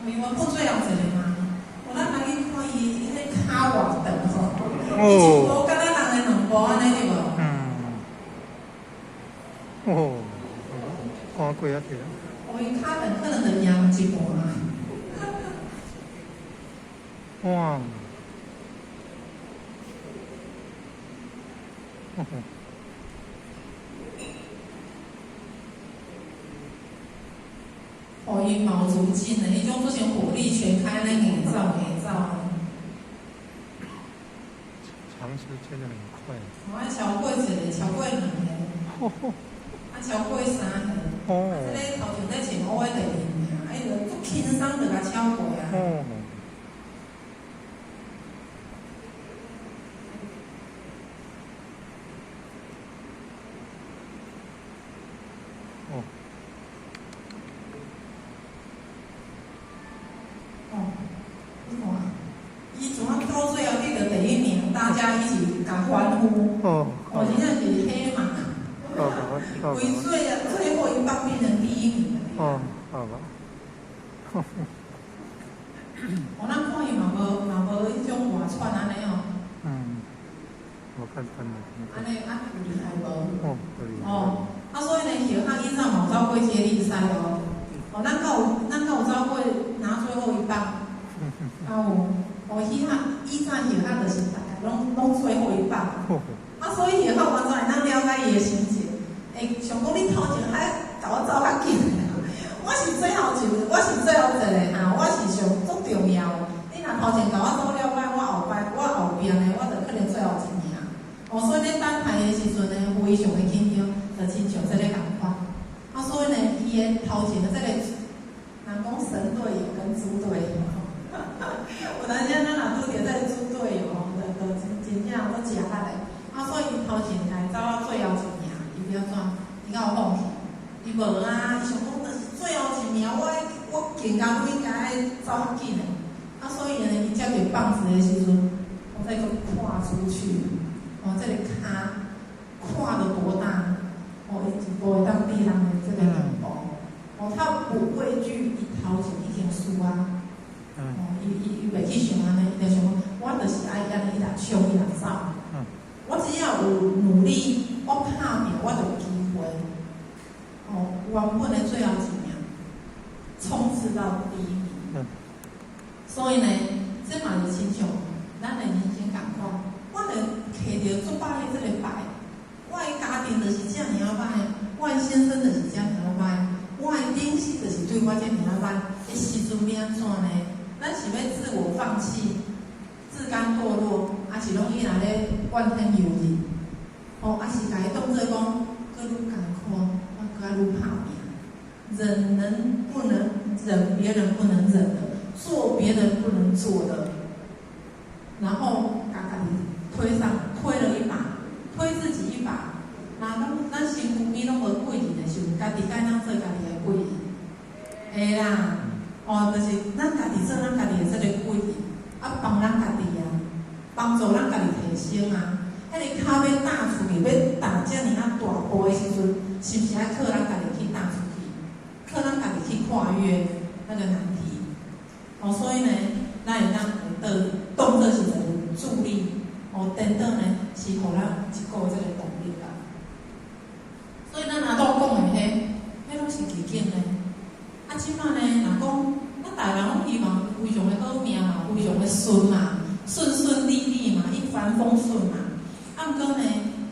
伊原本最後一个嘛，哦，咱來去看伊，伊彼跤偌長吼，伊一步敢若人的兩步按呢對無？嗯。哦，看過啊對。哦，伊跤長可能就贏一半啊。哇！哦，伊卯足勁的，彼種做成火力全開，咧硬走硬走。長時間的很快。我超過一個，超過兩個，啊，超過三個。哦。啊，這个頭前在前我的第二名，啊，伊就足輕鬆就共超過啊。哦。哦。哦，你看，伊怎啊到最後得到第一名，大家一起共歡呼。哦。哦，真正是黑馬。哦。為最後一棒變成第一名。哦，好吧。哦，咱看伊嘛無嘛無彼種外喘按呢哦。嗯。無簡單的。按呢啊有厲害無？哦，有厲害。哦，啊所以呢，許漢以前嘛有走過接力賽哦。哦，咱敢有走過拿最後一棒？啊有，哦，彼下以前許漢就是逐家攏最後一棒。啊，所以許漢完全會當了解伊的心情。會想講你頭前還共我走較緊，我是最後一，我是最後一个哈，我是上足重要的。你若頭前共我走了擺，我後擺我後壁呢，我就可能最後一名。哦，所以咧等待的時陣呢，非常的緊張，就親像這个仝款。啊，所以呢，伊的頭前的這个，人講神隊友跟豬隊友，有當時咱若拄著這个豬隊友吼，就真正足食力的。啊，所以伊頭前來走到最後一名，伊欲按怎？伊敢有放棄？伊無啊，伊想講就是最後一名，我更加應該走較緊的。啊，所以呢，伊接著棒子的時陣，我再閣跨出去，哦，這个跤跨得多大？哦，伊一步會當比人的這个兩步。哦，他不畏懼伊頭前已經輸啊。哦，伊袂去想按呢，伊就想講，我就是愛按呢一直衝，一直走。我只要有努力，我拍拚，我就有機會。哦，原本的最後一名，衝刺到第一名。所以呢，這嘛是親像咱的人生仝款，我著摕著足歹的這个牌，我的家庭就是遮爾仔歹，我的先生就是遮爾仔歹，我的頂司就是對我遮爾仔歹，彼時陣欲按怎呢？咱是欲自我放棄、自甘墮落，抑是攏依然咧怨天尤人？哦，抑是共伊當做講，閣愈艱苦，我閣愛愈拍拚。忍能不能忍別人不能忍的，做別人不能做的，然後共家己推上推了一把，推自己一把。那攏咱身軀邊攏無貴人的時陣，家己該當做家己的貴人。會啦，哦，就是咱家己做咱家己的這個貴人，啊，幫咱家己啊，幫助咱家己提升啊。彼個跤欲踏出去，欲踏遮爾仔大步的時陣，是毋是愛靠咱家己去踏出去？靠咱家己去跨越那個難題。哦，所以呢，咱會當當做是一個助力。哦，顛倒呢是予咱一個這個動力啦。所以咱若都講的彼，彼攏是基金呢。啊，這擺呢，若講咱大人攏希望非常的好命嘛，非常的順嘛，順順利利嘛，一帆風順嘛。啊，毋過呢，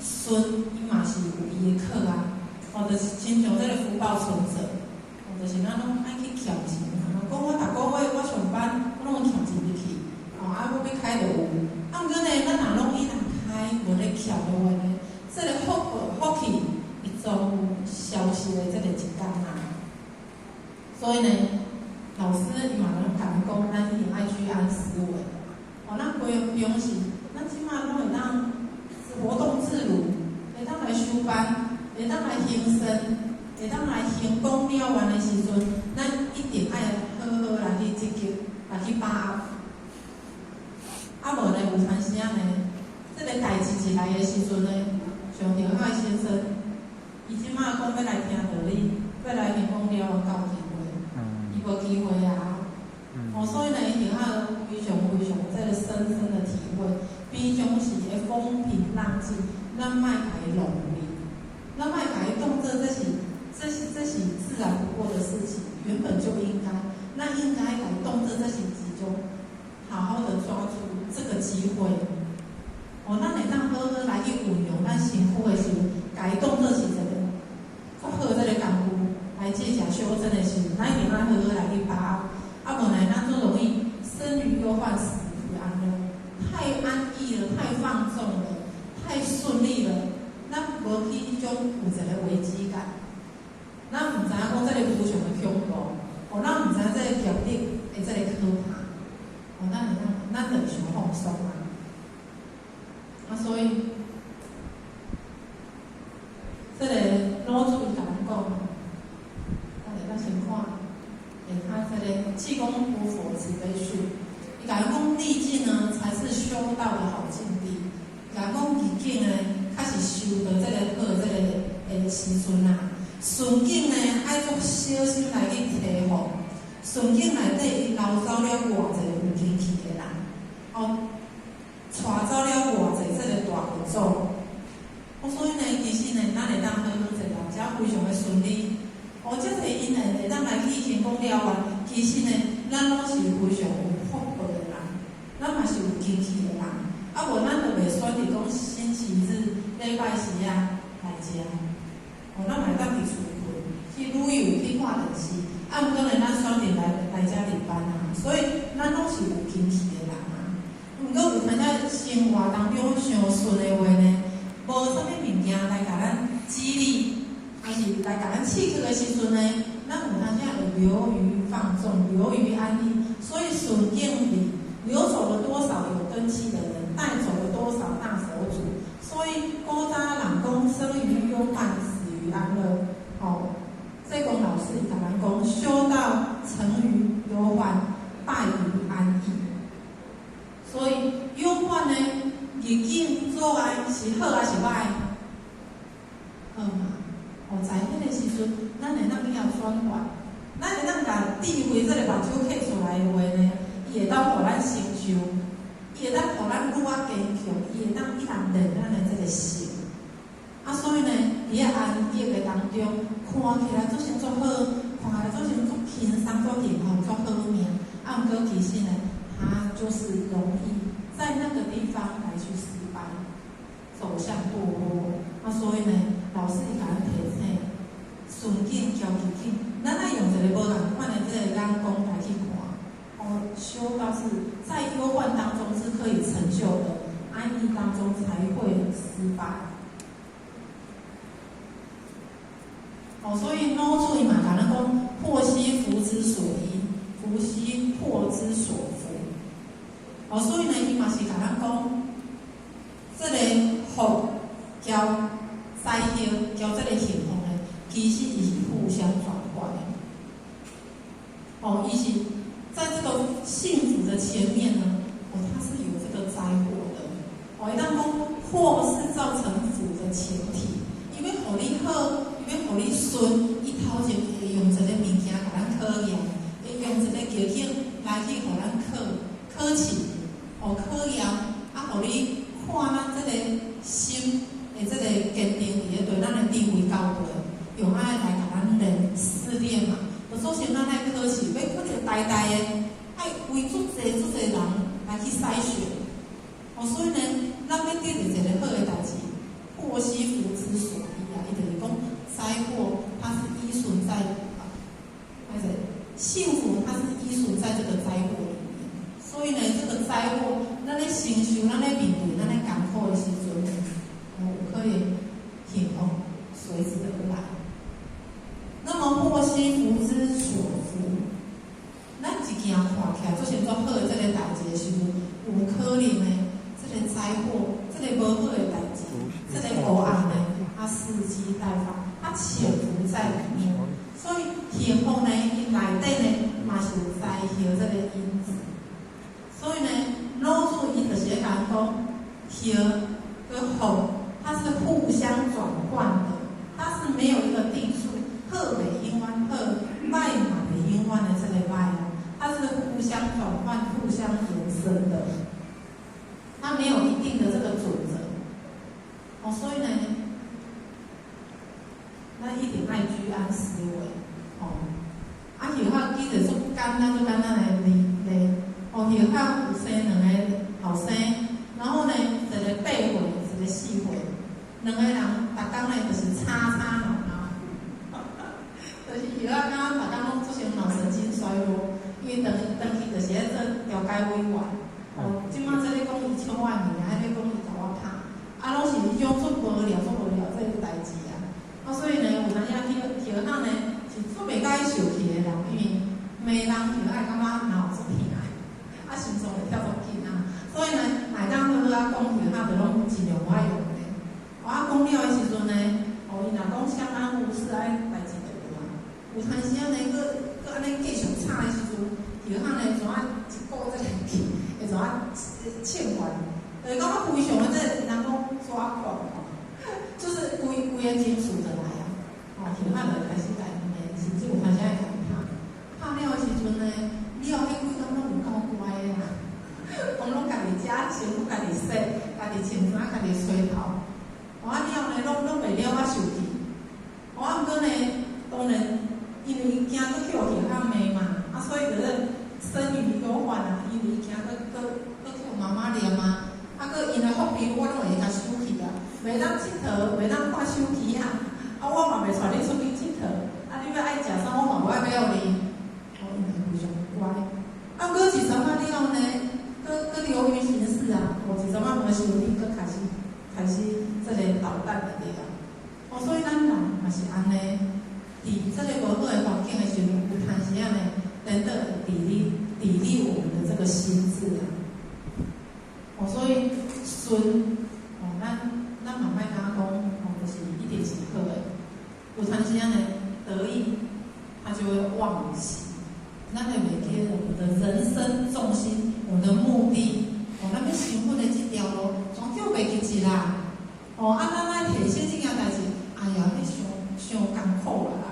順伊嘛是有伊的課啊。哦，就是親像這個福報存摺，哦，就是咱攏愛去欠錢嘛。若講我逐個月我上班，我攏會欠錢入去，哦，啊，我欲開就有。啊，毋過呢，咱若攏一直開，無咧欠的話呢，這個福報福氣伊總有消失的這個一天啊。所以呢，老師伊嘛攏共咱講，咱一定愛居安思危。哦，咱規個平時，咱這擺攏會當活動自如，會當來修班，會當來行善，會當來行功了完的時陣，咱一定愛好好來去積極，來去把握。啊，無呢，有當時仔呢，這個代誌一來的時陣呢，像劉海先生，伊這擺講欲來聽道理，欲來行功了完，敢有機會？伊無機會啊！平常時的風平浪靜，咱莫共伊浪費，咱莫共伊當做這是自然不過的事情，原本就應該，咱應該來當做這是一種好好的抓住這個機會。哦，咱會當好好來去運用咱身軀的時陣，共伊當做是一個較好的這個工具，來借假修真的時陣，咱一定愛好好來去把握。啊，無呢，咱做容易生於憂患，死於安樂，太安逸了，太放縱了，太順利了，咱無去彼種有一個危機感，咱毋知影講這個無常的恐怖，哦，咱毋知影這個業力的這個可怕，哦，咱會當，咱就會傷放鬆啊。啊，所以，這個老子伊共咱講，咱會當先看，下跤這個濟公活佛慈悲訓，伊共咱講逆境呢，才是修道的好境地。伊共咱講逆境呢，較是修道這個好的這個的時陣啊。順境呢，愛足小心來去提防。順境內底，伊流走了偌濟有根器的人，哦，帶走了偌濟這個大佛祖。哦，所以呢，其實呢，咱會當好好坐啦，遮非常的順利。哦，遮濟因緣會當來去成功了願，其實呢，咱攏是非常有福報的人，咱嘛是有根器的人。啊，無咱就袂選擇講星期日、禮拜四啊來遮。哦，咱嘛會當佇厝睏，去旅遊、去看電視。啊，毋過呢，咱選擇來來遮禮拜啊，所以咱攏是有根器的人啊。毋過有當時生活當中傷順的話呢，無啥物物件來共咱激勵，還是來共咱刺激的時陣呢，咱有當時會流於放縱，流於安逸。所以順境裡流走了多少有根器的人，帶走了多少大佛祖。所以古早人講生於憂患，死於安樂。哦，濟公老師伊共咱講，修道成於憂患，敗於安逸。所以憂患呢，逆境阻礙是好還是歹？好嘛。哦，在彼個時陣，咱會當去曉轉換，咱會當共智慧這個目睭開出來的話呢，伊會當予咱成就，伊會當予咱愈較堅強，伊會當一直練咱的這個心。啊，所以呢，佇遐安逸的當中，看起來做成足好，看起來做成足輕鬆、足幸福、足好命。啊，毋過其實呢，他就是容易在那個地方來去失敗，走向墮落。啊，所以呢，老師伊共咱提醒，順境交逆境，咱愛用一個無仝款的這個眼光來去看。哦，修道是在憂患當中是可以成就的，安逸當中才會失敗。哦，所以老子伊嘛共咱講，禍兮福之所依，福兮禍之所伏。哦，所以呢，伊嘛是共咱講，這個福交災禍交這個幸福呢，其實伊是互相轉換的。哦，伊是在這個幸福的前面呢，哦，它是有這個災禍的。哦，伊當講禍是造成福的前提，伊欲予你好，伊欲予你順，伊頭前會用一個物件共咱考驗，會用一個逆境來去予咱考考試，哦，考驗，啊，予你看咱這個心的這個堅定佇咧對咱的智慧到佗，用按呢來共咱練試煉嘛。就首先咱愛考試，欲考一個大大的，愛為足濟足濟人來去篩選。哦，所以呢，咱欲得著一個好的代誌，禍兮福之所依啊！伊就是講災禍，它是依存在啊，還是幸福，它是依存在這個災禍裡面。所以呢，這個災禍，咱咧承受，咱咧面對，咱咧艱苦的時陣，哦，有可能幸福隨之而來。那麼禍兮福之所伏，咱一件看起來做成足好的這個代誌的時陣，有可能呢，這個災禍，這個無好的代誌，這個黑暗呢，它伺機待發，它潛伏在裡面。所以幸福呢，伊內底呢，嘛是有災禍這個因子。所以呢，老子伊就是咧共咱講，禍跟福，它是互相轉換的，它是沒有一個定數。好袂永遠好，歹嘛袂永遠的這個歹啊，它是互相轉換、互相延伸的，它沒沒有一定的這個準則。哦，所以呢，咱一定愛居安思危，哦。啊，許可記者足簡單，足簡單的例例，哦，許可有生兩个後生，然後呢，一个8歲，一个4歲，兩个人逐工呢就是吵吵鬧鬧，就是許可感覺逐工攏出現腦神經衰弱，因為轉轉去就是咧做調解委員，哦，這擺這咧講伊搶我物件，彼个講伊共我拍，啊，攏是彼種足無聊、足無聊這个代誌啊，啊，所以呢，有當時去許可呢是足袂佮意受氣的人，因為罵人許可會感覺腦足疼，啊，心臟會跳足緊啊，所以呢，若會當好好仔講，許可就攏盡量無愛用的。我啊講了的時陣呢，哦，伊若講相安無事，安呢代誌就無啊。有當時仔呢，閣閣按呢繼續吵的時陣，許可呢怎啊一股這個氣，會怎啊嗆完，就是感覺非常的這個人講抓狂吼，就是規規个情緒就來啊。哦，許可就開始共伊罵，甚至有當時會共伊拍。拍了的時陣呢，了彼幾工攏有夠乖的啦，講攏家己食，身軀家己洗，家己穿衫，家己洗頭。哦，啊了呢，攏攏袂了啊受氣。哦，啊毋過呢，當然，因為驚閣予許可罵嘛，啊，所以就是生於憂患啊，因為驚閣閣閣予媽媽念啊，啊，閣𪜶的福利我攏會共收去啊，袂當𨑨迌，袂當看手機啊，啊，我嘛袂帶你出去𨑨迌，啊，你欲愛食啥，我嘛無愛買予你。哦，𪜶就非常乖。啊，毋過一陣仔了呢，閣閣流於形式啊，哦，一陣仔無收你，閣開始開始這個搗蛋就對啊。哦，所以咱人嘛是按呢，佇這個無好的環境的時陣，有當時仔呢，等等砥礪砥礪我們的這個心智啊。哦，所以順，哦，咱咱嘛莫感覺講，哦，就是一定是好的。有當時仔呢，得意，他就會忘形。咱會袂記得我們的人生重心，我們的目的，哦，咱欲成佛的這條路，終究袂記得啦。哦，啊，咱愛提醒這件代誌，哎呀，彼傷傷艱苦啊啦！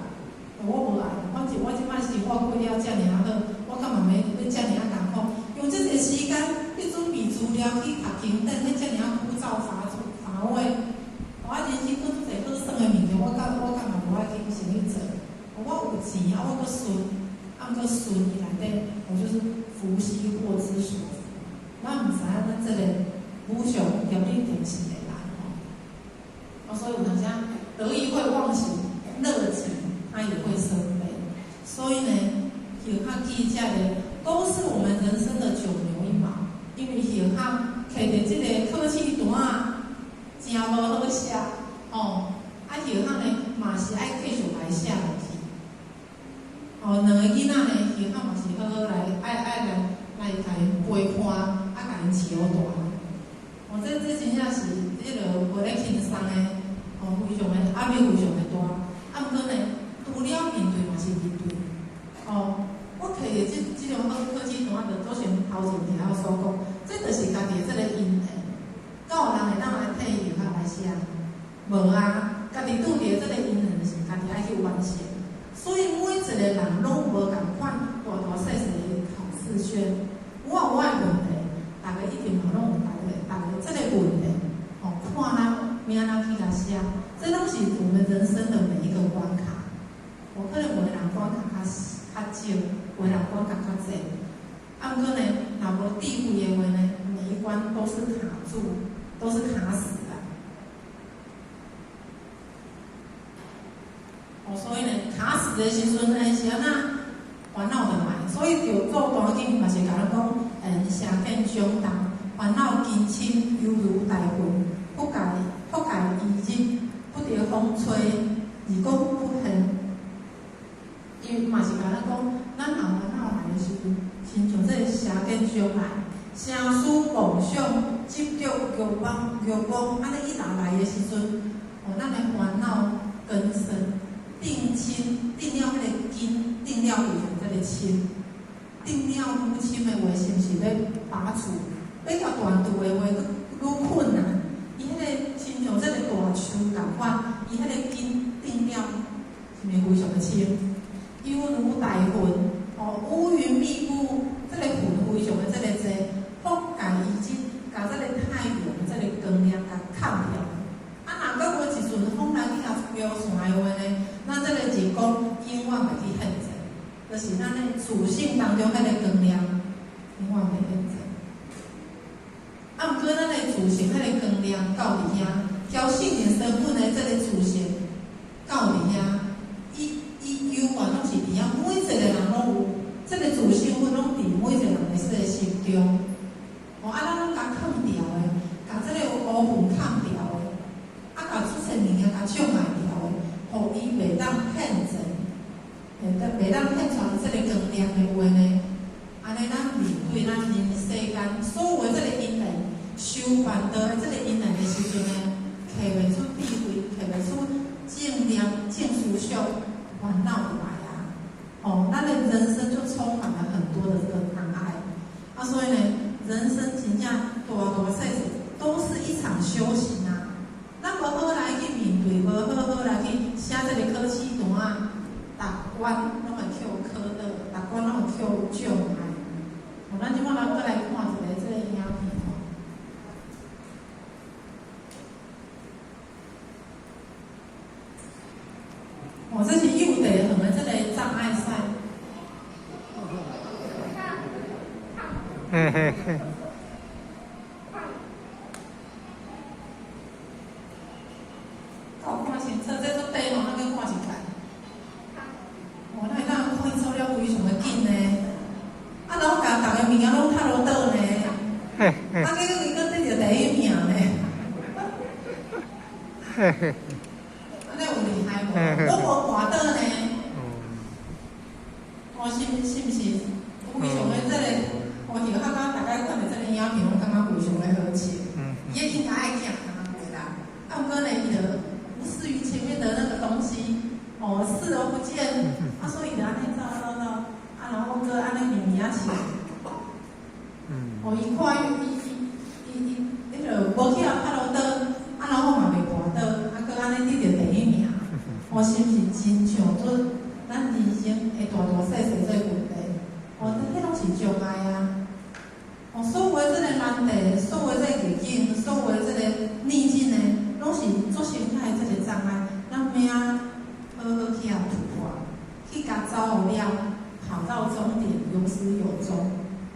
我無愛，反正我這擺生活過了遮爾仔好，我幹嘛欲欲遮爾仔艱苦？用這個時間去準備資料去讀經典，彼遮爾仔枯燥乏乏味。我人生閣足濟好耍的物件，我敢我幹嘛無愛去先去做？我有錢啊，我閣順，啊，毋過順伊內底，我就是福兮禍之所伏。咱毋知影咱這個無常業力定時會來吼。哦，所以有當時得意會忘形，樂極他也會生悲。所以呢，許可記這個都是我們人生的九牛一毛。因為許可摕著這個考試單仔，真無好寫，哦，啊許可呢嘛是愛繼續來寫落去。哦，兩个囡仔呢，許可嘛是好好來愛愛來來共𪜶陪伴，啊，共𪜶飼予大。哦，這這真正是彼落無咧輕鬆的，哦，非常的壓力非常的大。啊，毋過呢，除了面對嘛是面對。哦，我摕著這這張考考試單，就做成頭前聽我所講，這就是家己的這個因緣。敢有人會當來替許可來寫？無啊，家己拄著這個因緣，就是家己愛去完成。所以每一個人攏無仝款，大大細細的考試卷，我有我的問題，逐家一定嘛攏有逐家逐家這個問題，哦，看咱明仔載去共寫，這攏是我們人生的每一個關卡。有可能有的人關卡較較少，有的人關卡較濟。啊，毋過呢，若無智慧的話呢，每一關都是卡住，都是卡死的。哦，所以呢，卡死的時陣呢，是按怎煩惱就來。所以著做大經嘛是共咱講，邪見相同，煩惱根深，猶如大雲，覆蓋覆蓋於日，不得風吹，而講不現。伊嘛是共咱講，咱若煩惱來的時陣，親像這個邪見相來，聲思妄想執著欲望欲望，按呢一若來的時陣，哦，咱的煩惱根深，定深，定了彼個根，定了非常這个深，定了愈深的話，是毋是欲拔除？欲共斷除的話，閣愈困難。伊彼個親像這個大樹仝款，伊彼個根定了，是毋是非常的深？猶如大雲，哦，烏雲密布，這個雲非常的這个濟，覆蓋伊日，共這個太陽就是咱的自性當中彼个光亮，永遠袂變做。啊，毋過咱的自性彼个光亮到佇遐，交聖人身份的這个自性到佇遐，伊有啊，攏是佇遐，每一個人攏有，這个自性分攏佇每一個人的這个心中。哦，啊，咱攏共囥掉的，共這個烏雲囥掉的，啊，共出現物件共障礙掉的，予伊袂當現前，袂當現出這个光亮的話呢？按呢，咱面對咱人世間所有的這個因緣，修辦道的這個因緣的時陣呢，提袂出智慧，提袂出正念、正思想，煩惱就來啊！哦，咱的人生就充滿了很多的這個障礙。啊，所以呢，人生真正大大細細都是一場修行啊！咱無好來去面對，無好好來去寫這個考試單啊，逐關攏會扣科的，逐關攏會扣障礙。哦，咱這擺咱閣來看一个這個影片吼。哦，這是幼地園的這個障礙賽。嘿嘿嘿。夠看清楚，這足短吼，咱閣看一擺。哦，咱會當看伊做了非常的緊呢。啊，攏共逐个物件攏踢落倒呢。啊，結果伊閣得著第一名呢。按呢有厲害無？攏無跋倒呢。哦，是毋是？非常的這個，哦，就較剛大家看著這個影片，攏感覺非常的好笑。伊應該愛行工課啦，啊，毋過呢，伊就無視於前面的那個東西，哦，視而不見，啊，所以伊就按呢走走走，啊，然後閣按呢慢慢仔笑。哦，伊看伊伊伊伊伊，彼个無去予拍落倒，啊，然後嘛袂跋倒，啊，閣按呢得著第一名。哦，是毋是真像做咱人生的大大細細這個問題？哦，彼攏是障礙啊！哦，所有的這個難題，所有的這個逆境，所有的這個逆境呢，攏是做心態的這個障礙。咱欲按怎好好去予突破，去共走予了，跑到終點，有始有終。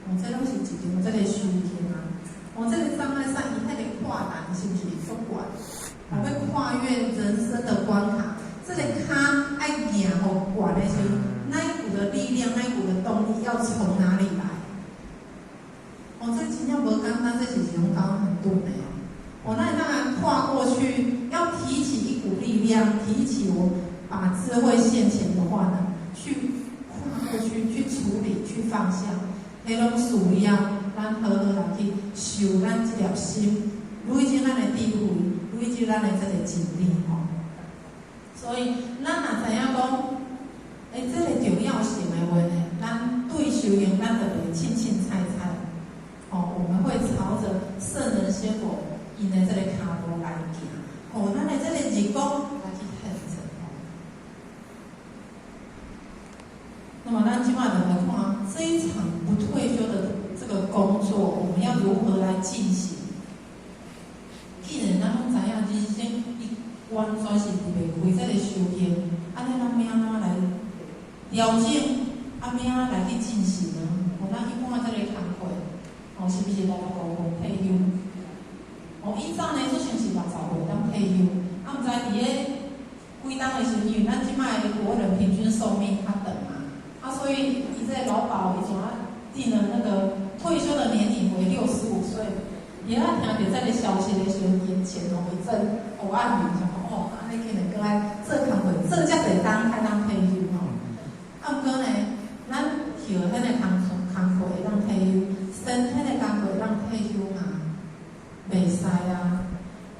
哦，這攏是一場這個修行啊！哦，這個障礙賽，伊彼個跨欄是毋是足懸？哦，欲跨越人生的關卡，這個跤愛行予懸的時陣，那一股的力量，那一股的動力要從哪裡來？哦，這真正無簡單，這是一種高難度的。哦，咱當然跨過去，要提起一股力量，提起我把智慧現前的話呢，去跨過去，去處理，去放下，彼攏需要咱好好來去修咱這粒心，累積咱的智慧，累積咱的這個真理吼。所以，咱若知影講，這個重要性的話呢，咱對修行，咱就袂凊凊彩彩。哦，我們會朝着聖人仙佛𪜶的這個跤步來行，予咱的這個日光來去現前吼。那麼，咱這擺就來看這一場不退休的這個工作，我們要如何來進行？既然咱攏知影人生伊完全是離袂開這個修行，按呢咱欲按怎來調整？啊，欲按怎來去進行呢？哦，咱一般這個工課，哦，是毋是65歲退休？哦，以早呢，做像是60歲當退休，啊，毋知佇咧幾冬的時陣，因為咱這擺的國人平均壽命較長嘛，啊，所以伊這個勞保伊怎定了那個退休的年齡為65歲。伊仔聽著這個消息的時陣，眼前哦一陣黑暗面，想講哦，按呢可能閣愛做工課，做遮濟冬才當退休吼。啊，毋過呢，咱學彼个工課會當退休，身體的工課會當退休嘛？袂使啊！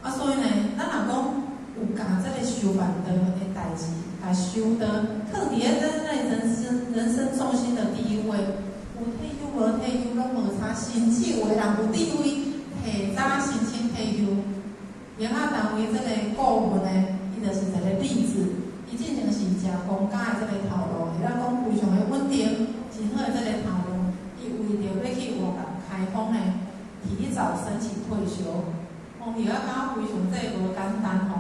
啊，所以呢，咱若講有共這個修辦道的代誌，共修道，放佇咧咱的人生重心的第一位，有退休無退休攏無差，甚至有的人有智慧，提早申請退休。營養單位這個顧問呢，伊就是一個例子。伊進前是食公家的這個頭路，會當講非常的穩定，真好的這個頭路。伊為著欲去活動開放呢，提早申請退休。哦，伊仔感覺非常這個無簡單吼。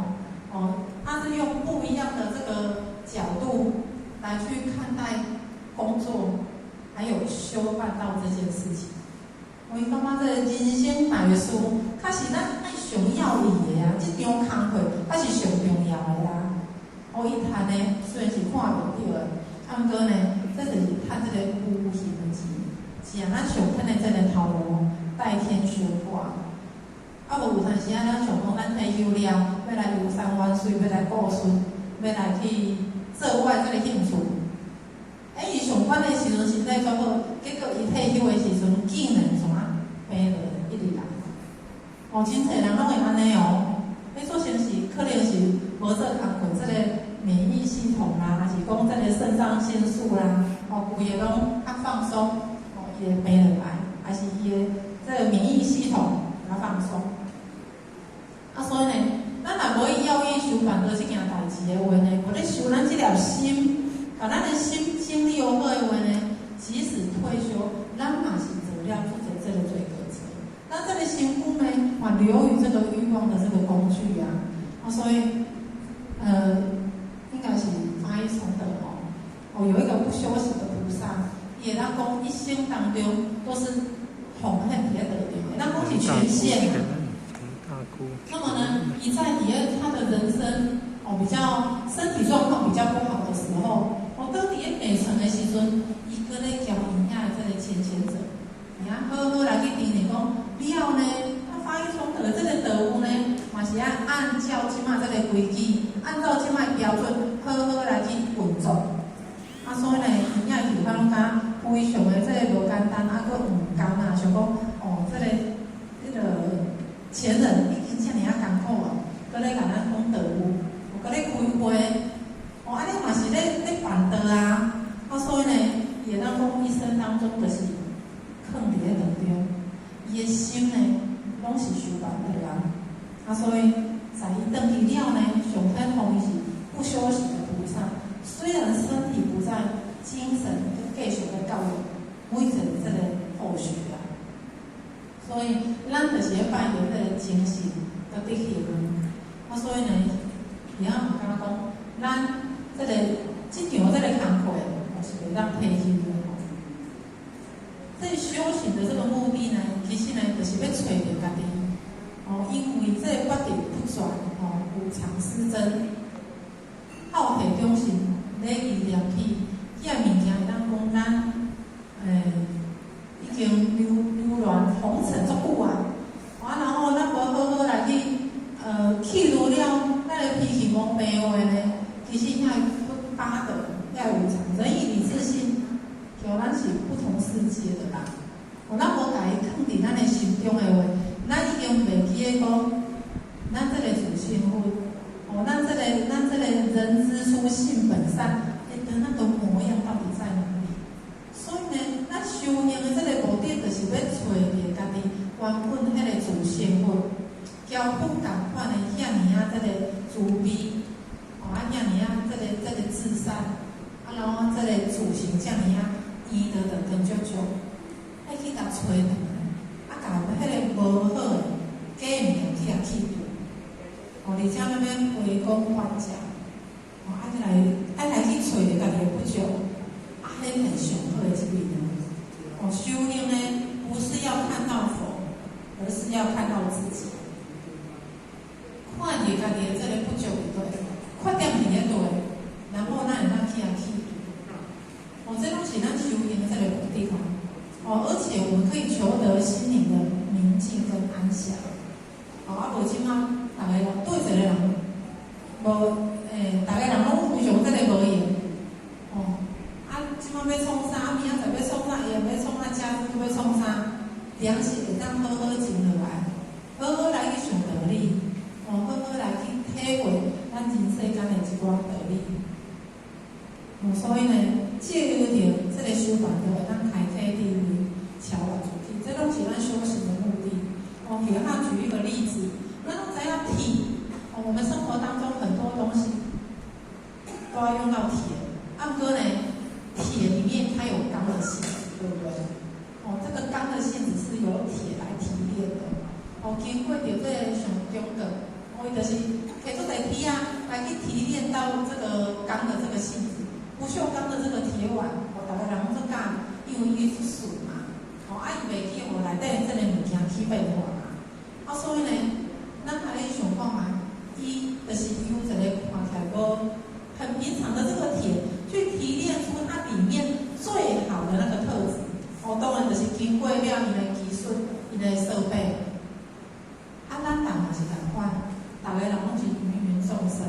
哦，他是用不一樣的這個角度來去看待工還有修辦到這件事情。我感覺這个人生大事，確實咱愛上要意的啊，這場工課才是上重要的啊。哦，伊趁的雖然是看袂著的，啊，毋過呢，這就是趁這个無形的錢，是啊，咱上趁的這个頭路代天懸掛。啊，無有當時啊，咱想講咱退休了，欲來遊山玩水，欲來顧孫，欲來去做我的這个興趣。欸，伊上懸的時陣身體煞好，結果伊退休的時陣竟然怎啊病落一直來。哦，真濟人攏會按呢哦。彼做成是可能是無做工課，這个免疫系統啦，還是講這个腎上腺素啦，哦，規个攏較放鬆，哦，伊會病落來，還是伊的這个免疫系統較放鬆。啊，所以呢，咱若無去要去修辦道這件代誌的話呢，無咧修咱這粒心，共咱的心整理好的話呢，即使退休，咱嘛是做了做這這个罪過者。那這個身軀呢，嘛流於這個慾望的這個工具啊，啊，所以，應該是法一崇德吼，哦，有一個不修行的菩薩，伊會當講一生當中都是奉獻佇咧道場，會當講是全獻啊。那麼呢，伊在底下他的人生哦比較身體狀況比較不好的時候，哦，當佇咧病床的時陣，伊閣咧交𪜶遐的這個虔誠者，伊啊好好來去叮嚀講，了呢，啊法一崇德的這個道務呢，嘛是愛按照這馬這個規矩，按照這馬標準，好好來去運作。啊，所以呢，𪜶遐就感覺非常的這個無簡單，啊，閣毋甘啊，想講哦，這個彼個前人已經遮爾仔艱苦啊，閣咧共咱講道務，閣咧開會，哦，按呢嘛是咧辦道啊。啊，所以呢，伊會當講一生當中就是囥佇咧當中，伊的心呢，攏是修辦道啊。啊，所以在伊轉去了呢，上天予伊是不修行的菩薩，雖然身體不在，精神閣繼續咧教育每一個這個後學啊。所以，咱就是咧拜著這個精神佮德行啊。所以呢，伊也毋敢講，咱這個這場這個工課，是袂當退休的吼。這修行的這個目的呢，其實呢，就是欲揣著家己。哦，因為這個不得不轉，哦，無常失真，好體中心，禮義廉恥，遐物件會當講咱，已經流流連紅塵足久啊。啊，然後咱無好好來去，去除了咱的脾氣毛病的話呢，其實遐八德，遐無常，仁義禮智信，共咱是不同世界的啦。哦，咱無共伊囥佇咱的心中的話，咱已經袂記得講，咱這個自性佛，哦，咱這個人之初性本善的那個模樣到底在哪裡？所以呢，咱修行的這個目的，就是欲揣著家己原本彼個自性佛，交佛仝款的遐爾仔這個慈悲，哦，啊，遐爾仔這個至善，啊，然後這個自性遮爾仔圓得的跟足足，愛去共揣轉來，啊，共彼個無好的假物件去共去除，哦，而且咱欲回光返照，哦，愛來去揣著家己的不足，啊，彼才是上好的一面。哦，修行呢，不是要看到佛，而是要看到自己。看著家己的這個不足佇佗，缺點佇咧佗，然後咱會當去共去除。哦，這攏是咱修行的這個目的哦。哦，而且我們可以求得心靈的寧靜跟安詳。哦，啊，無這馬，逐个人對一個人，無逐个人攏非常這個無閒。哦，啊，這馬欲創啥？明仔載欲創啥？伊也欲創啥？家己欲創啥？良心會當好好靜落來，好好來去想道理，哦，好好來去體會咱人世間的一寡道理。哦，所以呢，藉由著這個修辦道，會當開啟智慧，超越自己，這攏是咱修行的目的。哦，給他舉一個例子，咱攏知影鐵，哦，我們生活當中很多東西都要用到鐵，啊，毋過呢，鐵裡面它有鋼的性質，對不對？哦，這個鋼的性質是由鐵來提煉的。哦，經過著這個上中個，哦，伊就是提出來鐵啊，來去提煉到這個鋼的這個性質。不鏽鋼的這個鐵碗，哦，逐个人攏足佮意，因為變化嘛。啊，所以呢，咱來想看覓，伊就是用一個看起來無很平常的這個鐵，去提煉出它裡面最好的那個特質。哦，當然就是經過了𪜶的技術、𪜶的設備。啊，咱人嘛是仝款，逐个人攏是芸芸眾生。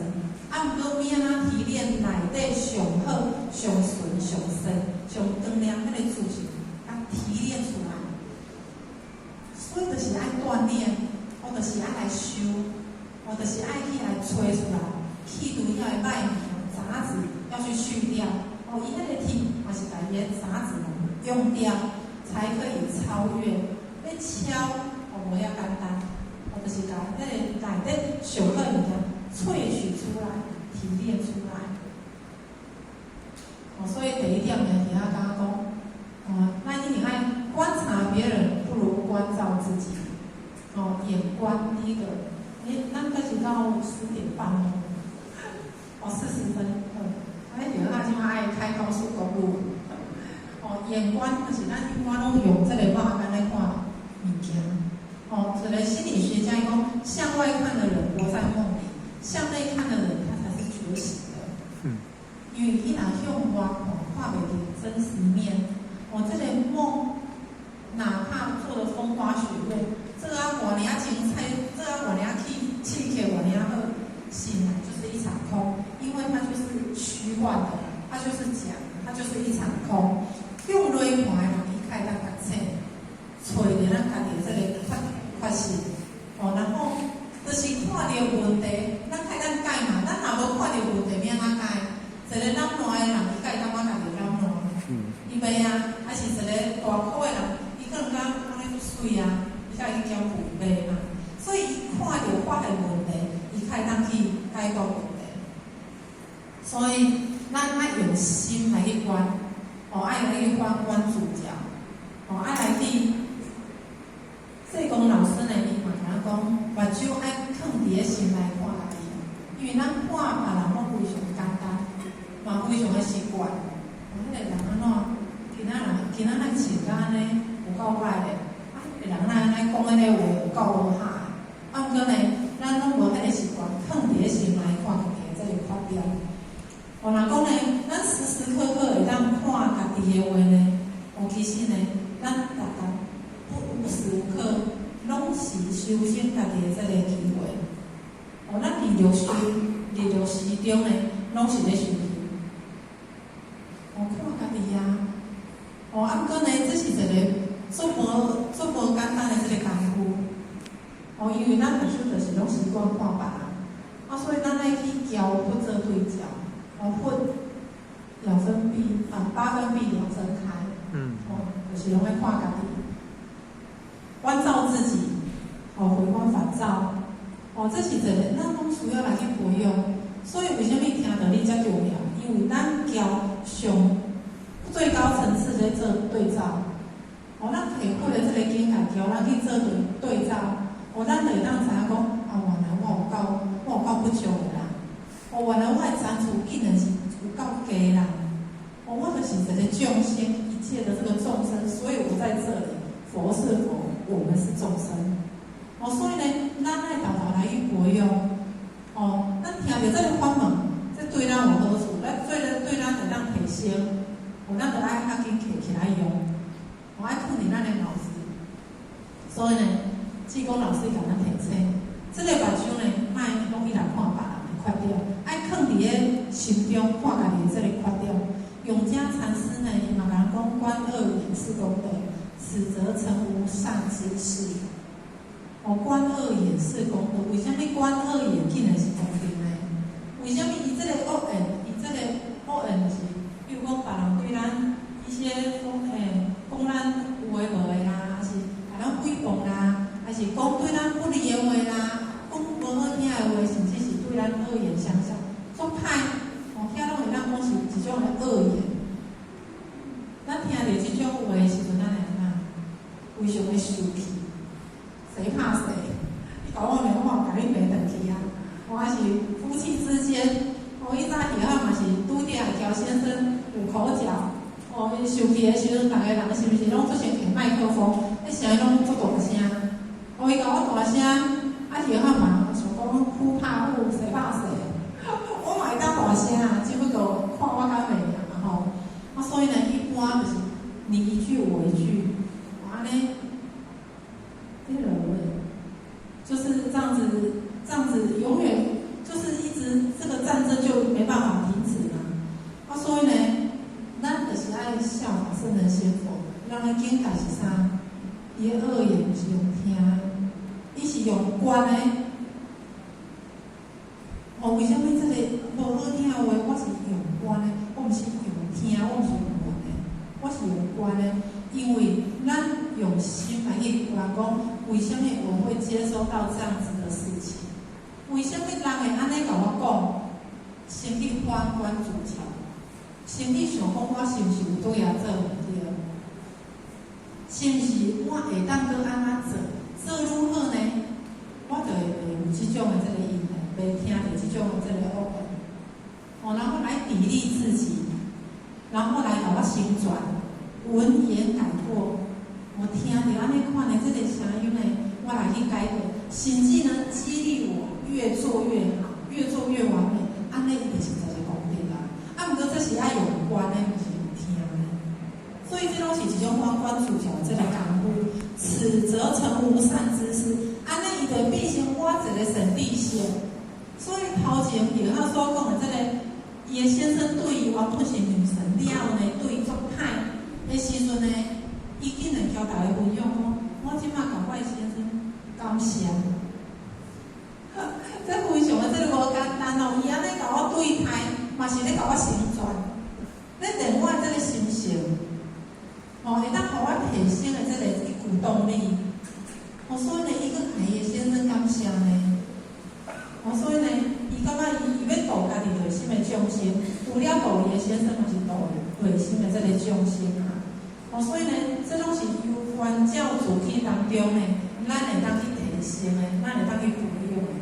啊，毋過欲按怎提煉內底上好、上純、上鮮、上光亮彼個自性，共提煉出來。所以就是愛鍛鍊，我就是愛來修，我就是愛去來揣出來，去除遐个歹物件、雜質，要去去掉。哦，伊彼個鐵嘛是共伊的雜質用掉，才可以超越。欲超哦，無遐簡單，我就是共彼個內底上好的物件萃取出來、提煉出來。哦，所以第一點呢，佇遐共講，哦，咱一定愛觀察別人，不如觀照自己。哦，眼觀第一個，欸，咱開始到10點半哦，哦，40分，嗯，咱著愛這馬愛開高速公路。哦，眼觀就是咱一般攏用這個肉眼來看物件。哦，一個心理學家講，向外看的人活在夢裡，向內看的人他才是覺醒的。因為伊若向外看，看袂著真實面。哦，這個夢，哪怕做得風花雪月，做啊偌爾精彩，做啊偌爾去刺激，偌爾好，醒來就是一場空，因為它就是虛幻的，它就是假，它就是一場空。向內看的人，伊較會當覺醒，揣著咱家己的這個缺失。哦，然後就是看著問題，咱較會當改嘛。咱若無看著問題，欲按怎改？一個懶惰的人，伊敢會感覺家己懶惰？伊袂啊，還是一個大箍的人，伊可能感覺按呢足媠啊，伊才會去減肥袂嘛。所以伊看著發現問題，伊較會當去解決問題。所以咱愛用心來去觀，哦，愛來去反觀自照，哦，愛來去。濟公老師呢，伊嘛共咱講，目睭愛囥佇咧心內看家己，因為咱看別人攏非常簡單，嘛非常的習慣。哦，彼個人按怎？今仔人今仔來穿甲按呢，有夠歹咧！啊，彼個人哪按呢講彼個話有夠無合的。啊，毋過呢，咱攏無彼個習慣，囥佇咧心內看家己的這個缺點。哦，若講呢，咱時時刻刻會當看家己的話呢，哦，其實呢，咱逐工不無時無刻攏是修身家己的這個機會。哦，咱日日修，日日時中呢，攏是咧修行。哦，看家己啊！哦，啊，毋過呢，這是一個足無簡單的這個功夫。哦，因為咱目睭就是攏習慣看別人，啊，所以咱愛去交佛做對照。哦，佛兩分閉啊，八分閉兩分開。哦，就是攏愛看家己，觀照自己，哦，回光返照。哦，這是一個咱攏需要來去培養。所以為啥物聽著你遮重要？因為咱交上最高層次咧做對照。哦，咱提開的這個境界，交咱去做對照。哦，咱就會當知影講，啊，原來我有夠不足的啦。哦，原來我的長處竟然是有夠低啦。哦，我就是一個眾生，一切的這個眾生，所以我在這裡。佛是佛，我們是眾生。哦，所以呢，咱愛沓沓來去培養。哦，咱聽著這個法門，這對咱有好處，咱做咧對咱會當提升。哦，咱就愛較緊提起來用。哦，愛訓練咱的腦子。所以呢，濟公老師共咱提醒，這個目睭呢，莫攏去來看別人的缺點，愛囥佇咧心中看家己的這個缺點。永嘉禪師呢，伊嘛共咱講，觀惡眼是功德，此則成無善知識。哦，觀惡眼是功德，為啥物觀惡眼竟然是功德呢？為啥物伊這個惡眼，伊這個惡眼就是，比如講別人對咱一些講講咱有的無的啦，還是共咱誹謗啦，還是講對咱不利的話啦，講無好聽的話，甚至是對咱惡言相向，足歹，哦，遐攏會當講是一種的惡言。咱聽著這種話的時陣，咱會按怎？非常的生氣，誰怕誰？你共我罵，我共你罵轉去啊！哦，還是夫妻之間，哦，以早時候嘛是拄著喬先生有口角，哦，伊生氣的時陣，逐个人是毋是攏足先提麥克風？彼聲攏足大聲。哦，伊共我大聲，啊，葉漢嘛想講虎怕虎，誰怕誰？我嘛會當大聲啊，只不過看我敢袂贏啊吼。啊，所以呢，一般就是你一句我一句，按呢，這個就是這樣子，這樣子永遠就是一直這個戰爭就沒辦法停止嘛。啊，所以呢，咱就是愛效法聖人仙佛，人的境界是啥？伊的惡言毋是用聽，伊是用觀的。哦，為啥物這個無好聽的話，我是用觀的，我毋是用聽，我毋是用聞的，我是用觀的。因為咱用心來去觀，講為啥物我會接收到這樣子的事情？為啥物人會按呢共我講？先去反觀自照，先去想講我是毋是有佗佗做毋對？是毋是我會當閣按怎做？做愈好呢？我就會袂有這種的這個因緣，袂聽著這種的這個惡言。哦，然後來砥礪自己，然後來共我成全，聞言改過。我聽著按呢款的這個聲音呢，我來去改過，甚至呢激勵我越做越好，越做越完美。按呢伊就是一個功德啊。啊，毋過這是愛用觀的，毋是用聽的。所以這攏是一種反觀自照的這個功夫。此則成無善知識，按呢伊就會變成我一個善知識。所以頭前葉仔所講的這個，伊的先生對伊原本是女神了後呢，對伊足歹的時陣呢，伊竟然共大家分享講，我這擺共我的先生感謝。這非常的這個無簡單哦，伊按呢共我對待，嘛是咧共我成全，咧練我這個心性，哦，會當予我提升的這個一股動力。哦，所以呢，伊閣共伊的先生感謝呢。哦，所以呢，伊感覺伊欲度家己內心的眾生，除了度伊的先生，嘛是度內心的這個眾生啊。哦，所以呢，這攏是由觀照自體當中呢，咱會當去提升的，咱會當去培養的。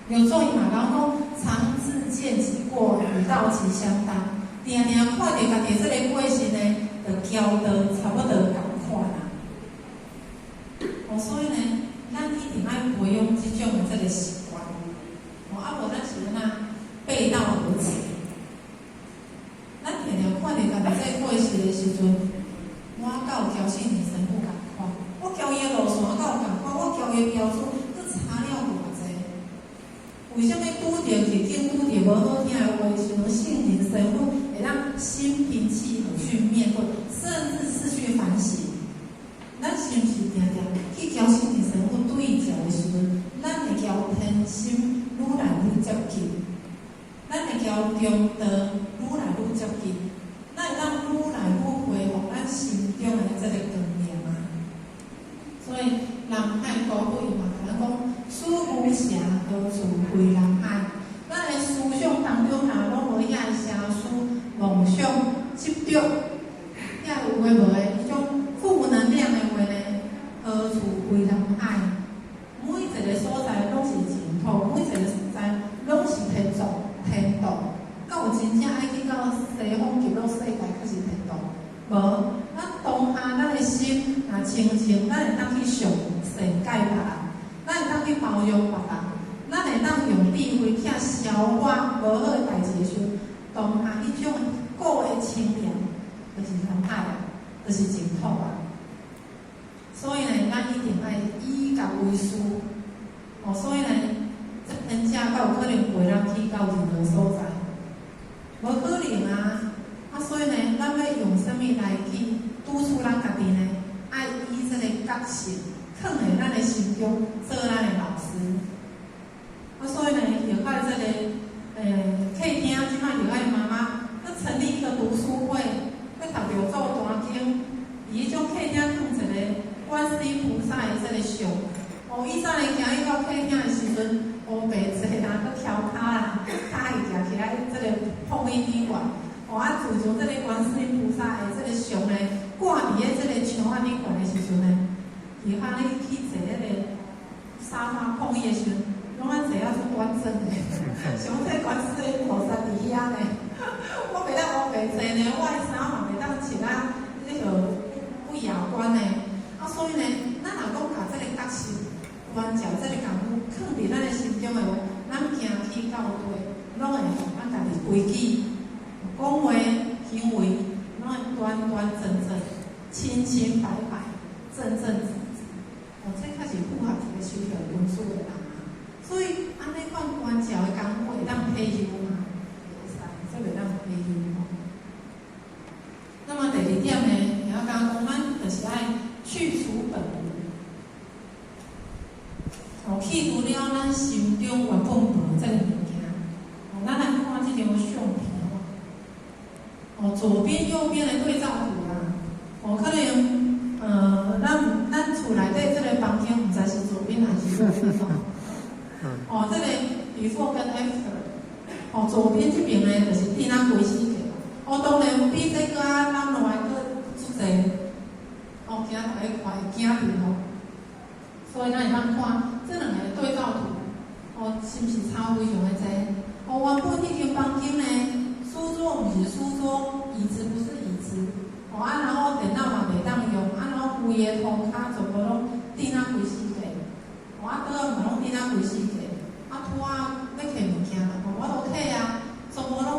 六祖伊嘛講講，常自見己過，與道期相當。定定看著家己這個過失呢，就交道差不多仝款啊。哦，所以呢，咱一定愛培養這種的這個習慣。哦，啊無咱是按怎背道而馳。咱定定看著家己這個過失的時陣，我敢有交聖靈神父仝款，我交伊的路線敢有仝款，我交伊的標準，閣差了偌濟。為啥物拄著逆境、拄著無好聽的話時陣，聖靈神父會當心平氣和去面對，甚至是去反省？咱是毋是定定去交聖靈神父對照的時陣，咱會交天心愈來愈接近，咱會交中道愈來愈接近，咱會當愈來愈恢復咱心中的這個光明啊！所以南海高慧嘛，共咱講：思無邪，何處非人海？咱的思想當中若攏無遐邪思妄想執著，遐有的無的彼種負能量的話呢，何處非人海？每一個所在攏是淨土，每一個所在攏是天族天道。敢有真正愛去到西方極樂世界，才是天道？無，咱當下咱的心若清淨，咱會當去上善解別人，咱會當去包容別人，咱會當用智慧去消化無好的代誌的時陣，當下彼種果的清涼，就是人海啊，就是淨土啊。所以呢，咱一定愛以覺為師。哦，所以呢，這天正敢有可能陪咱去到任何所在？無可能啊！啊，所以呢，咱欲用啥物來去督促咱家己呢？愛以這個覺性，囥佇咱的心中，做咱的老師。啊，所以呢，後海這個客廳，這擺後海媽媽，閣成立一個讀書會，閣讀六祖壇經，佇彼種客廳囥一個觀世音菩薩的這個像。哦，以前呢，行去到客廳的時陣，烏白一個人閣翹跤啦，跤會舉起來，這個碰椅頂懸。哦，啊，自從這個觀世音菩薩的這個像呢，掛佇咧這個牆仔頂懸的時陣呢，伊哈咧去坐彼個沙發碰椅的時陣，攏愛坐啊足端正的，像這觀世音菩薩佇遐呢。我袂當烏白坐呢，我的衫嘛袂當穿啊，彼個不雅觀呢。啊，所以呢，咱若講共這端端正正、清清白白、正正直直。哦，這較是符合一個修行君子的人啊。所以按呢款關照的工夫會當退休嗎？袂使，這袂當退休吼。那麼第二點呢，會曉講講，咱就是愛去除本無。哦，去除了咱心中原本無這个物件。哦，咱來看這張相片吼。哦，左邊右邊的對照圖啦。哦，可能，咱厝內底這个房間，毋知是左邊還是右邊吼。哦，這个 before 跟 after。哦，左邊這邊呢，就是電仔規死個。哦，當然比這閣較咱落來閣足濟。哦，驚大家看會驚著吼。所以咱會當看這兩個對照圖，哦，是毋是差非常的濟？哦，原本彼間房間呢，書桌毋是書桌，椅子不是椅子，哦啊，然後電腦嘛袂當用，啊，然後規个塗跤全部攏釘仔規死個，哦啊，桌仔嘛攏釘仔規死個，啊，桌仔欲摕物件嘛，無法度摕啊，全部攏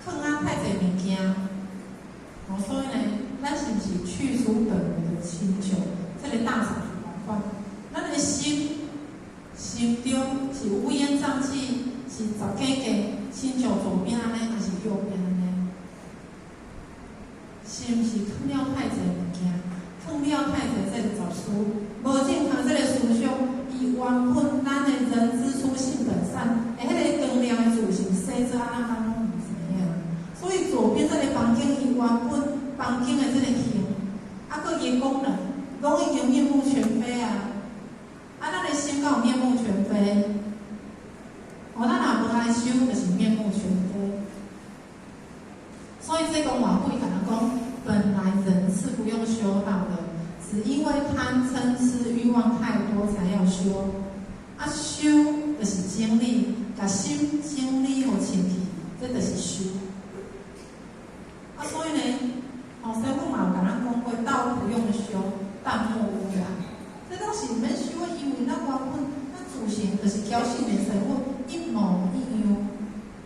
囥啊太濟物件，哦，所以呢，咱是毋是去除本無的親像這个大掃除仝款？咱的心心中是烏煙瘴氣，是十幾個，親像左邊按呢，抑是右邊按呢？是毋是囥了太濟物件，囥了太濟這个雜事，無正確這个思想，伊原本咱的人之初性本善，的彼个光亮的自性，生做按怎咱攏毋知影。所以左邊這个房間，伊原本房間的這个形，啊，閣伊的功能，攏已經面目全非啊！啊，咱的心敢有面目全非？哦，咱若無來修，就是面目全非。所以這個話會共咱講，本來人是不用修道的，只因為貪嗔痴欲望太多才要修。啊，修就是整理，共心整理予清氣，這就是修。啊，所以呢，哦，師父嘛有共咱講過，道不用修，淡漠污染。這攏是毋免修的，因為咱原本咱自性就是交聖人師父一模一樣。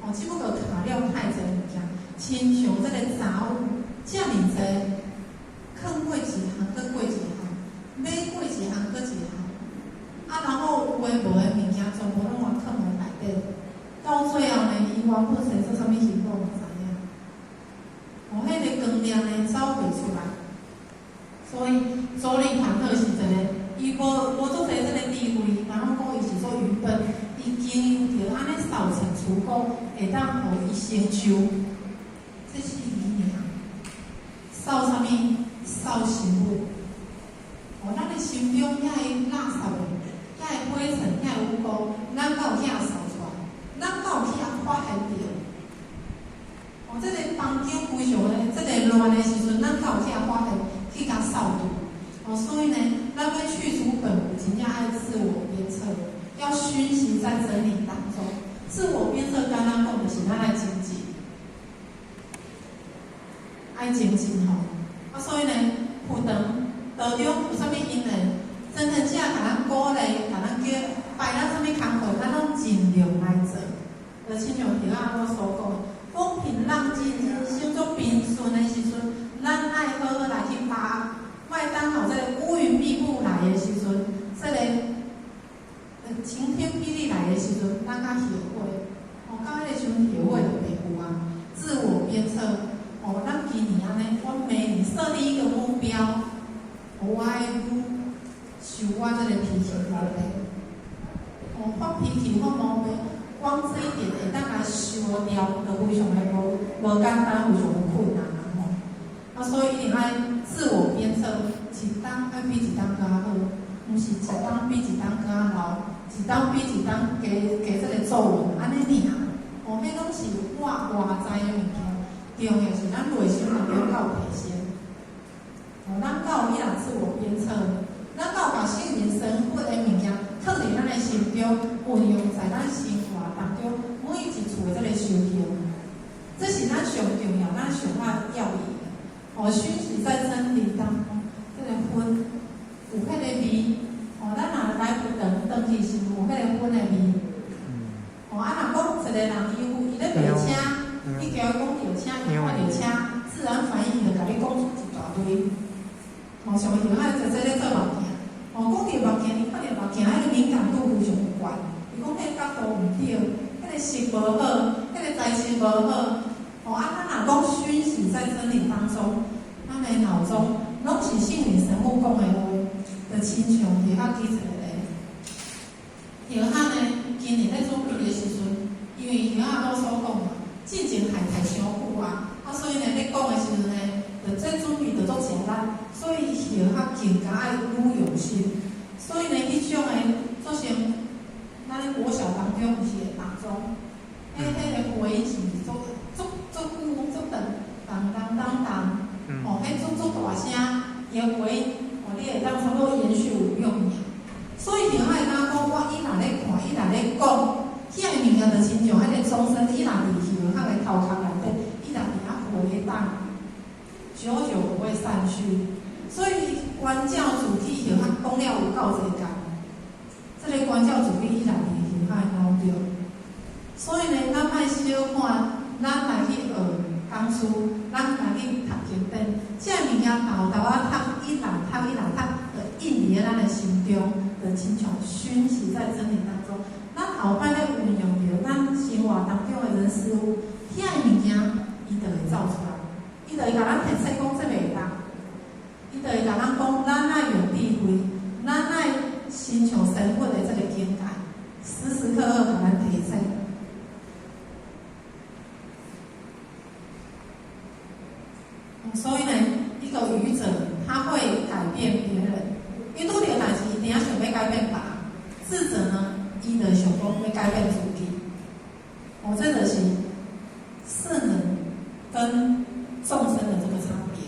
哦，只不過卡了太濟物件，親像這个雜物遮爾濟，囥過一項，閣過一項，買過一項，閣一項。啊，然後有的無的物件全部攏予囥佇內底，到最後呢，伊原本生做啥物形狀毋知影。哦，彼个光亮呢走袂出來。所以，周利盤特是一個，伊無足濟這個智慧，然後講伊是做愚笨，伊經由著按呢掃塵除垢，會當予伊成就。這是伊爾。掃啥物？掃心物。哦，咱的心中遐个垃圾的，遐个灰塵、遐个污垢，咱敢有去予掃出來？咱敢有去予發現著？哦，這個房間非常的這个亂的時陣，咱敢有去予發現？去共掃除？哦，所以呢，咱欲去除本無，真正愛自我鞭策，要熏習在真理當中。自我鞭策，剛剛講的是咱愛精進，愛精進吼。啊，所以呢，佛堂道中有啥物因緣，真正者共咱鼓勵，共咱叫拜咱啥物工課，咱攏盡量來做。就親像頭仔我所講的，風平浪靜，人生足平順的時陣，咱愛好好來去把握。莫等到這个烏雲密布來的時陣，這个晴天霹靂來的時陣，咱較後悔。哦，到彼個時陣後悔就袂有啊。自我鞭策，哦，咱今年按呢，我每年設立一個目標，我愛修我這個脾氣毛病。哦，發脾氣發毛病，光這一點會當來修掉，就非常的無簡單，非常的困難啊吼。啊，所以一定愛自我鞭策，一冬愛比一冬閣較好，毋是一冬比一冬閣較老，一冬比一冬加加這个皺紋，按呢爾。哦，彼攏是外在的物件，重要是咱內心當中敢有提升。哦，咱敢有彼人自我鞭策，咱敢有共聖人生活的物件，囥佇咱的心中，運用在咱生活當中每一處的這個修行，這是咱上重要、咱上愛要義的。哦，熏習在真理當中，這个薰有彼个味。哦，咱若來佛堂轉去是有彼个薰的味。哦，啊，若講一個人伊有伊咧賣車，你共伊講著車，伊看著車，自然反應就共你講出哦，像叶仔在這咧做目鏡，哦，講著目鏡，伊看著目鏡，彼個敏感度非常懸。伊講彼個角度毋對，彼個色無好，彼個材質無好。哦，啊，咱若講熏習在真理當中，咱的腦中攏是聖靈神父講的話，就親像葉仔記一個咧。葉仔呢，今年咧準備的時陣，因為葉仔老所講嘛，進前害太傷久啊，啊，所以呢，咧講的時陣呢，就這準備就足吃力，所以葉仔更加愛愈用心。所以呢，彼種的做成咱咧國小當中毋是會打鐘，彼個回音是足足足久足長，當當當當，哦，彼足足大聲，伊的回音，哦，你會當差不多延續5、6秒。所以葉仔會當講，我伊若咧看，伊若咧講，遐个物件就親像彼個鐘聲，伊若佇葉仔的頭殼內底，伊若佇遐回盪，久久不會散去。所以關照主體葉仔講了有夠濟工，這個關照主體伊若佇葉仔的腦中。所以呢，咱莫小看，咱來去學講師，咱來去讀經典，這個物件沓沓仔讀，一人讀一人讀，就印佇咧咱的心中，就親像熏習在真理當中。咱後擺咧運用著咱生活當中的人事物，遐個物件，伊就會走出來，伊就會共咱提醒講這袂當，伊就會共咱講，咱愛有智慧，咱愛親像神父的這個境界，時時刻刻共咱提醒。所以呢，一個愚者他會改變別人，伊拄著代誌，伊定想欲改變別人。智者呢，伊就想講欲改變自己。哦，這就是聖人跟眾生的這個差別。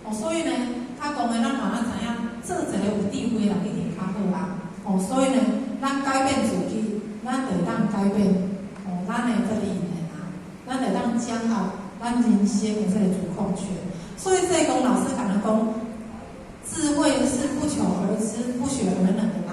哦，所以呢，較講的咱嘛咱知影，做一個有智慧人一定較好啊。哦，所以呢，咱改變自己，咱就會當改變哦，咱的這個因緣啊，咱就會當掌握咱人生的這個主控權。所以濟公老師共咱講，智慧是不求而知、不學而能的。